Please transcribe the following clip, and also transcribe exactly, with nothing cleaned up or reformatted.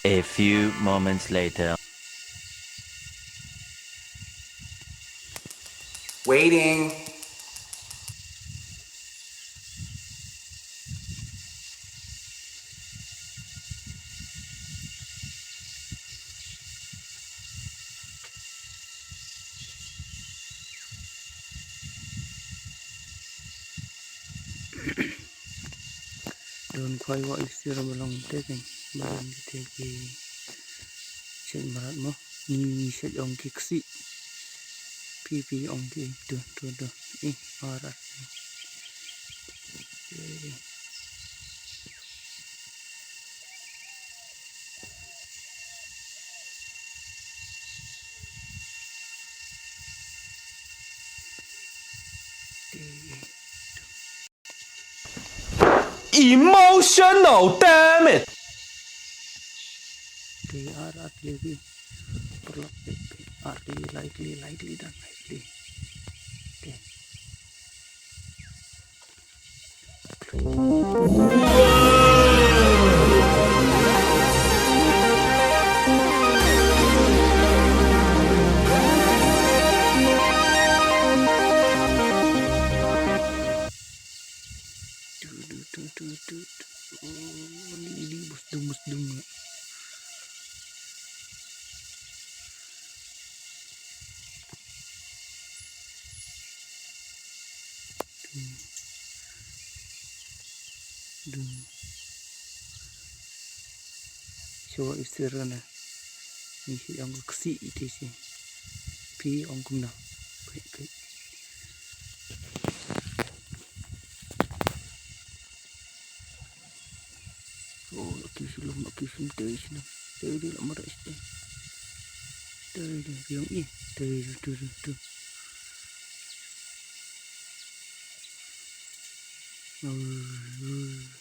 A few moments later. Waiting. Don khwai wa isir ba long te kan ba long te ki shet marat mo. Ni shet ong ki ksi. Pi pi ong ki tu tu tu. Ih, arat. Emotional damage. Te ar ar kli ki. Perlak te. Ar kli, lai kli, lai kli dan lai kli. Te. Tu, tu, tu, tu, tu, tu. Oh, ni, ni, bus dung, bus dung. Tu. Dung. Shuwa isir na. Ni shi ong ka ksi iti shi. Pi ong kumno. Kai, kai. Oh, aki shi lum, aki shi te shi na. Te di la mara shi te. Te di, biang i. Te di, tu, tu, tu. Oh, oh.